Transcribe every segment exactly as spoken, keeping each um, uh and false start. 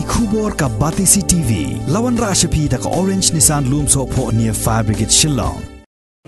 Khubor ka Batesi T V. Lawan Rashaphi da ka Orange Nissan Lumsohphoh near Fire Brigade Shillong.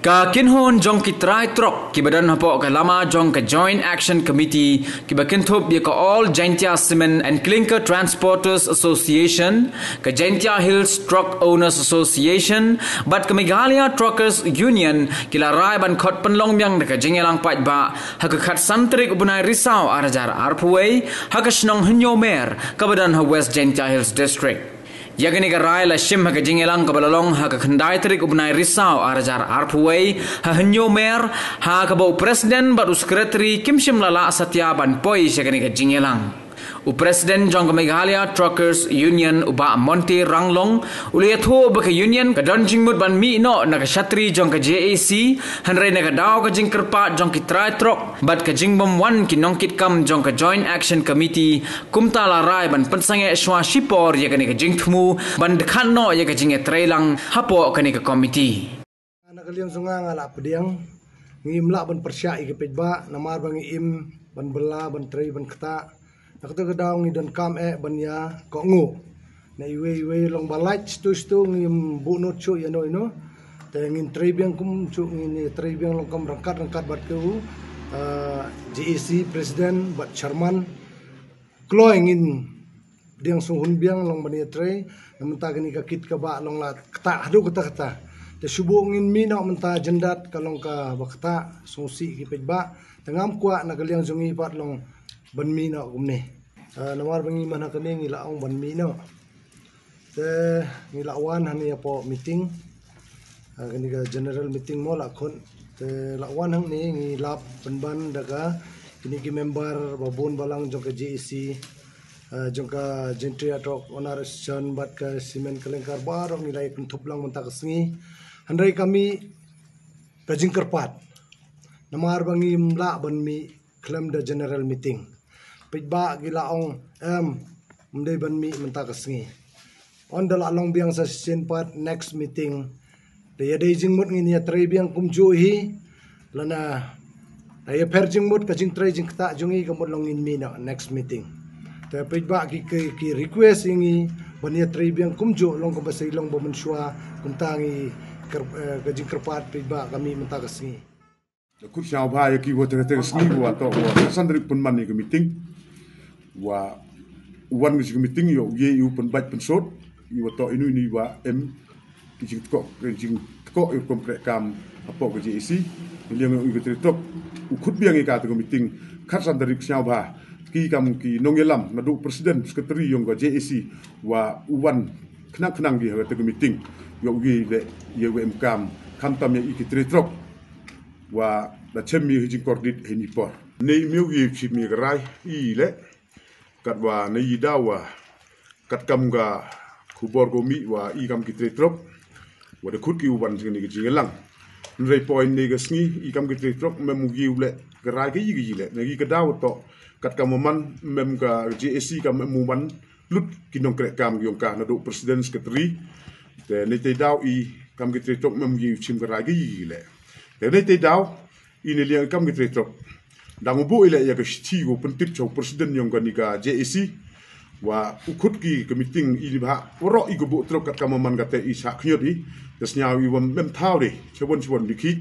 Ka kynhun jong ki trai trok kiba don hapoh ka lama jong ka Joint Action Committee kiba kynthup ïa ka All Jaintia Cement and Clinker Transporters Association, ka Jaintia Hills Truck Owners Association bad ka Meghalaya Truckers Union ki la rai ban khot pynlong biang da ka jingïalang paidbah ha ka khatsan tarik u bnai Risaw arhajar arphew wei ha ka shnong Hynñiewmer kaba don ha West Jaintia Hills District. Ïa kane ka rai la shim ha ka jingïalang kaba la long ha ka khyndai tarik u bnai Risaw arhajar arphew wei ha Hynñiewmer, ha kaba u President bad u Secretary kim shym la lah satia ban poi sha kane ka jingïalang. U President jong ka Meghalaya Truckers Union, u Bah Monty Ranglong, u la ïathuh ba ka Union ka don jingmut ban mih noh na ka shatri jong ka J A C, hynrei na ka daw ka jingkyrpad jong ki trai trok bad ka jingbym wan ki nongkitkam jong ka Joint Action Committee, kumta la rai ban pynsangeh shuwa shipor ïa kane ka jingthmu ban dkhat noh ïa ka jingïatreilang hapoh kane ka committee. Na ka liang jong nga, nga la pdiang, ngim lah ban pyrshah ïa ki paidbah, namar ba ngi im ban bylla, ban trei, ban ktah. Na kata ka daw ngi donkam eh ban ïa kohnguh. Na iwei iwei long ba lait stu stu, ngim buh nud shuh ïano ïano. Te ngin trei biang kumjuh, ngin ïa trei biang long kam ryngkat ryngkat bad ka u, ah, J A C President bad Chairman. Kloi ngin pdiang sngewhun biang long ban ïa trei. Na mynta kane ka kit kaba long la ktah haduh katta katta. Te shu buh ngin mih noh mynta, jyndat ka long kaba ktah, sngewsih ki paidbah. Te ngam kwah na ka liang jong ngi pat long ban mih noh kumne. Ah, namar ba ngi man ha kane ngi la ong ban mih noh. Te ngi la wan hangne hapoh meeting. Ah, kane ka general meeting mo la khot. Te la wan hangne ngi lap pynban da ka kine ki member ba bun balang jong ka J A C, ah, jong ka Jaintia Truck Owners Association bad ka Cement Clinker baroh ngi la ïa kynthup lang mynta ka sngi. Hynrei ka mih ka jingkyrpad. Namar ba ngim lah ban mih khlem da general meeting. Paidbah ki la ong em, ym dei ban mih mynta ka sngi. Ynda la long biang sa shisien pat next meeting. Da ïadei jingmut ngin ïa trei biang kumjuh hi. Lane da ïa pher jingmut ka jingtrei jingktah jong ngi, ka mut long ngin mih noh next meeting. Te paidbah ki, ki, ki request ïa ngi ban ïa trei biang kumjuh long kaba sei long ba mynshuwa, kumta ngi kyr-, eh, ka jingkyrpad paidbah ka mih mynta ka sngi. Da kut sngewbha ïa ki wa te ka te ka sngi wa toh wa san tarik pynman ïa ka meeting. Wa wan ngi ka meeting ïoh ye ïoh pynbait pynsot ïoh wa toh inu inu wa em ki jingtkoh, ki jingtkoh ïoh kom kreh kam hapoh ka J A C. Liang ïoh ka teri tok u khut biang ïa ka te ka meeting khatsan tarik sngewbha ki kam ki nongïalam naduh president secretary ïong ka J A C wa u wan khnang khnang ki ha te ka meeting ïoh ye le ïa wa em kam khamtam ïa i ki teri tok. Wa da chem ïa hi jingkordit hi ni por. Nei miu ïa chim ïa ka rai i le. Katwa nei i daw wa katkam ka khubor ko mih wa i kam ki teri trok. Wa da khut ki u wan jing ni ka jingïalang. Hynrei point nei ka sngi i kam ki teri trok mem u ïa u le. Ka rai ka i ka i le. Nei ka daw to katkam wa man mem ka J A C kam mem u wan lut ki nongkreh kam ïong ka naduh president secretary. Te nei te daw i kam ki teri trok mem u ïa u chim ka rai ka i i le. Te nei te daw i ne liang kam ki teri trok. Dang u buh i le ïa ka shithi ko pyntip cha u president ïong ka ni ka J A C. Wa u khut ki ka meeting i ni bha waroh i ko buh trok katkam wa man kate i sa khñiot i. Te sñiaw i wa mem thaw de chawon chawon dikhi.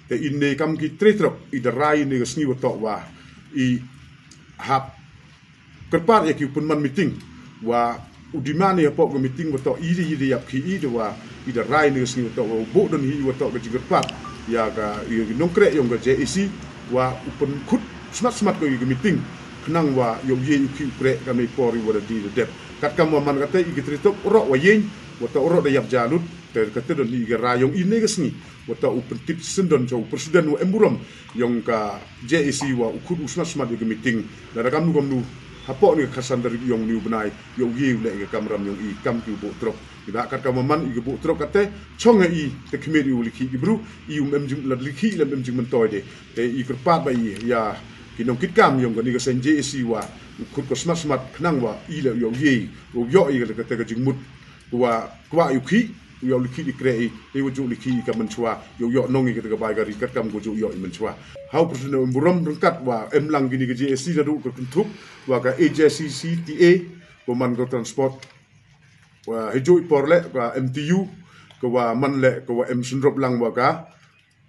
Te i ne kam ki teri trok i da rai i ne ka sngi wa toh wa i hap kyrpad ïa ki u pynman meeting wa u demand ïa pok ka meeting wa toh i ri i ri ïap ki i de wa i da rai ne ka sngi wa toh wa u buh don hi wa toh ka jingkyrpad ïa ka ïa ki nongkreh ïong ka J A C wa u pynkhut smat smat ko ïa ka meeting khnang wa ïoh ïa u ki u kreh ka mei por i wa da di da dep katkam wa man kata i ki teri tok roh wa ïeng wa toh roh da ïap ja lut te kata don hi ka rai ïong i ne ka sngi wa toh u pyntip sendon cha u president wa em burom ïong ka J A C wa u khut u smat smat ïa ka meeting. Lada kam nu kam nu hapoh ni ka khatsan tarik ïong ni u bnai ïa u ïa u leh ïa ka kamram ïong i kam ki u buh trok. Ïa da katkam wa man i ka buh trok kate chong ïa i te khmih i u likhi i bru i u mem jing lad likhi i lem em jing myntoi de. Te i kyrpad ba i ïa ki nongkitkam ïong ka ni ka seng J A C wa u khut ko smat smat khnang wa i leh ïa u ïa u ïoh i ka kate ka jingmut. Wa kwah ïa u khi u ïa u likhi i kreh i i wa ju likhi i ka mynchwa ïa u ïoh nong i kata ka bai ka ri katkam ko ju ïoh i mynchwa. Hau president em burom ryngkat wa em lang kini ka J A C naduh ka kynthup wa ka A J C C T A Ko man ko transport wa hijui por le ka M T U, ko wa man le ko wa em sendrop lang wa ka,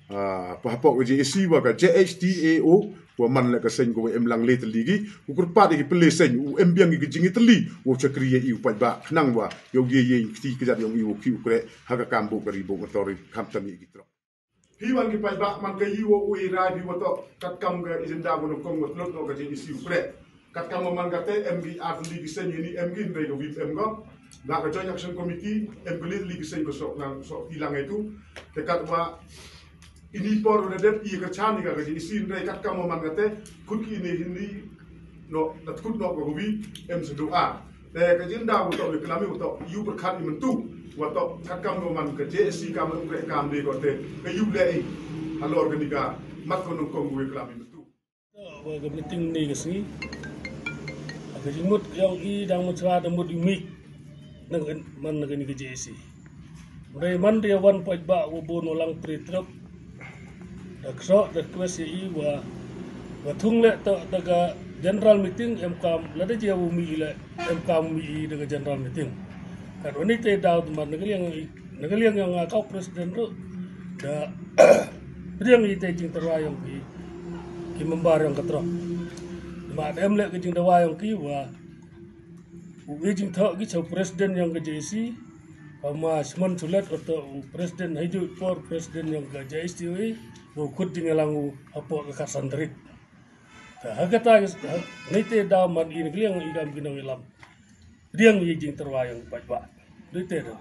ah, pa hapok ka J A C wa ka J H T A O, ko wa man le ka seng ko wa em lang le teli ki, u kurpat ki pele seng, u em biang ki jing teli, u chakri ye u paj ba, khnang wa, yo ye ye kti kjat yong i u ki u kre, ha ka kambu ka ribu ka tori, kam tani ki trok. Hi wan ki paidbah man ka ïoh u i rai bi wa toh katkam ka agenda wa nongkong wa tlot toh ka jingïohi u pre. Katkam wa man kate em ki ar tylli ki seng ini em ki hynrei ka wip em ko. Da ka Joint Action Committee em ki lit tylli ki seng ko sok lang sok ti lang itu. Te kat wa ini por wa da dep i ka chan i ka ka jingïohi hynrei katkam wa man kate kut ki ini hindi no da kut no ka wip em sedu a. Te ka jinda wa toh wa klam i wa toh yu berkat i mentu wa toh katkam wa man ka J S C ka man u kre kam de ko te ka yu le i halor ka ni ka mat ko nongkong wa klam i mentu. Wa ka meeting ni ka sngi. Ka jingmut yong i dang mut sra dang mut i mik. Nang kan man nang ka ni ka J S C. Dei man dei wan paidbah wa bun wa lang tri truk. Da kso da request i wa wa thung le to da ka general meeting em kam la da je wa mi le em kam mi i da ka general meeting. Kat wa ni te daw man na ka liang i na ka liang yong a kau president ru da riang i te jingtyrwa yong ki ki member yong ka truk. Ma da em le ka jingtyrwa yong ki wa u i jingthoh ki chau president yong ka J S C. Ka ma Shimon Sulet wa toh u president haju por president yong ka J S T U i wa kut jingyalang u hapoh ka khatsan tarik. Ka hakata ka ni te daw man i na ka liang i kam ki nong ilam. Riang i jingtyrwa yong paidbah. Ni te daw.